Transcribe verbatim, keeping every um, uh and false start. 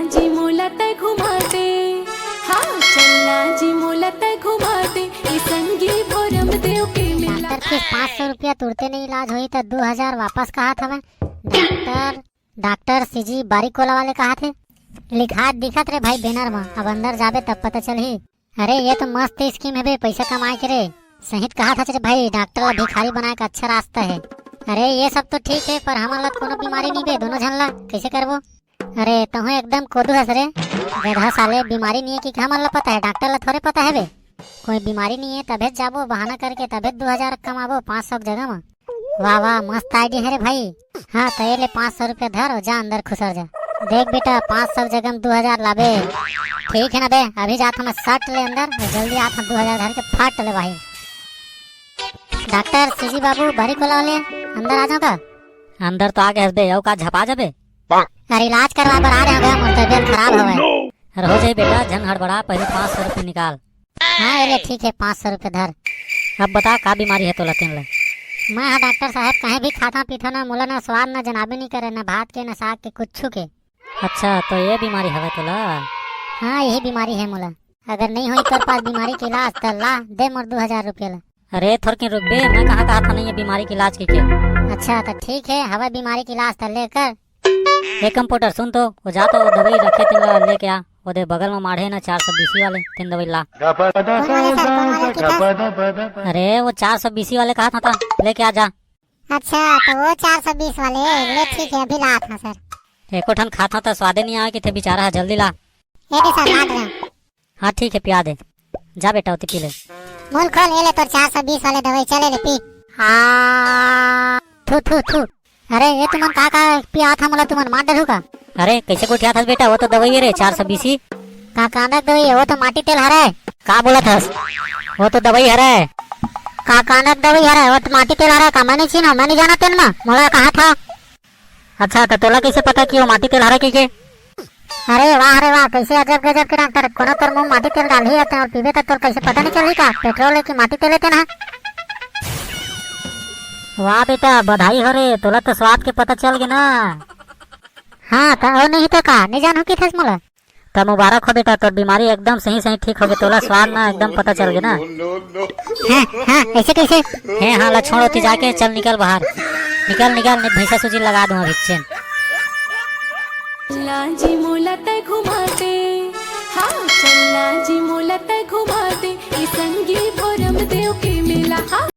जी मोला तै घुमा दे, हाँ चलना जी मोला तै घुमा दे, ए संगी भोरम देव के मेला। डॉक्टर फीस पाँच सौ रुपया तुरते नहीं इलाज होई त दू हजार वापस कहात हवय। डॉक्टर, डॉक्टर सीजी बारी कोला वाले कहात हे। लिखात दिखत रे भाई बैनर म, अब अंदर जाबे तब पता चलही। अरे ये तो मस्त स्कीम हे बे, पैसा कमाए के रे। सही कहात हच रे भाई, डॉक्टर ला भिखारी बनाए का अच्छा रास्ता हे। अरे ये सब तो ठीक हे, पर हमन ला तो कोनो बीमारी नहीं बे, दोनों झन ला कैसे करबो? अरे तहूँ एकदम कोदू हस रे, गधा साले, बीमारी नहीं हे कि हमन ला पता हे, डॉक्टर ला थोड़े पता हे बे। कोई बीमारी नहीं हे तभे जाबो बहाना करके, तभे दू हजार कमाबो पाँच सौ के जगह म। वाह वाह, मस्त आइडिया हे रे भाई। हाँ तो ये ले पाँच सौ रुपया धर अउ जा अंदर खुसर जा। देख बेटा, पाँच सौ के जगह म दू हजार लाबे। ठीक हे ना बे, अभी जात हूँ मैं सट ले अंदर, जल्दी आत हूँ दू हजार धर के फट ले भाई। डॉक्टर सीजी बाबू बारी कोला वाले, अंदर आ जाओ का? अंदर तो आ गए हस बे, अउ का झपा जाबे? अरे इलाज करवा बर आ रहे हो गया, मोर तबीयत खराब हवय। अरे हो जाई बेटा, झन हड़बड़ा, पहले पाँच सौ रुपया निकाल। हाँ ये ले ठीक हे, पाँच सौ रुपया धर। अब बता का बीमारी हे तोला तेन ले? मैं हा डॉक्टर साहब, कहीं भी खाता पीथा ना, मोला ना स्वाद ना जनाबे नहीं करे, ना भात के ना साग के कुछू के। अच्छा तो ये बीमारी हवय तोला? हाँ यही बीमारी हे मोला। अगर नहीं होई तोर पास बीमारी के इलाज त ला दे मोर दू हजार रुपया ला। अरे थोरकिन रुक बे, मैं कहाँ कहा था नहीं ये बीमारी के इलाज के के। अच्छा तो ठीक हे, हवय बीमारी के इलाज त लेकर। ए कंपाउंडर सुन तो, वो जा तो दवाई रखे तेन ला लेके आ, वो दे बगल में माढ़े ना चार सौ बीसी वाले, तेन दवाई ला। कौन वाले सर, कौन वाले की था? अरे वो चार सौ बीसी वाले कहा था, था लेके आ जा। अच्छा तो वो चार सौ बीस वाले, ले ठीक हे अभी ला था सर। एको ठन खाता तो स्वादे नहीं आवे कि थे बेचारा है, जल्दी ला। ये दे सर ला रहा। हाँ ठीक हे पिया दे, जा बेटा ओती पी ले। मुंह खोल, ये ले तोर चार सौ बीस वाले दवाई, चले ले पी। हाँ थू थू थू। अरे ये तुमन का का पियात हा मोला, तुमन मार डरहू का? अरे कैसे गोठियात हस बेटा, वो तो दवाई हे रे चार सौ बीसी। का कांदा के दवाई हे, वो तो माटी तेल हरे। का बोलत हस? वो तो दवाई हरे। का कांदा के दवाई हरे, वो तो माटी तेल हरे का? मैं नहीं चीन्हा, मैं नहीं जाना तेन मा, मोला कहा था। अच्छा तो तोला कैसे पता कि वो माटी तेल हरे कहिके? अरे वाह रे वाह, कैसे अजब गजब के डॉक्टर, कोनो तोर मुंह माटी तेल डालही रहते अउ पीबे त तोर कैसे पता नहीं चलही का पेट्रोल हे कि माटी तेल हे तेन हा? वाह बेटा बधाई हो रे, तोला तो स्वाद के पता चल गे ना। हाँ त अउ नहीं तो का, नहीं जानहू कि थस मोला। त मुबारक हो बेटा, तोर बीमारी एकदम सही सही ठीक हो गे, तोला स्वाद ना एकदम पता चल गे ना। हाँ हाँ, ऐसे कैसे? हे हाँ ला छोड़ ओती जाके, चल निकल बाहर, निकल निकल, नहीं भैंसा सूजी लगा दूं अभी चेन। लाजी मोला तै घुमा दे, हाँ चल लाजी मोला तै घुमा दे, ए संगी भोरम देव के मेला, हाँ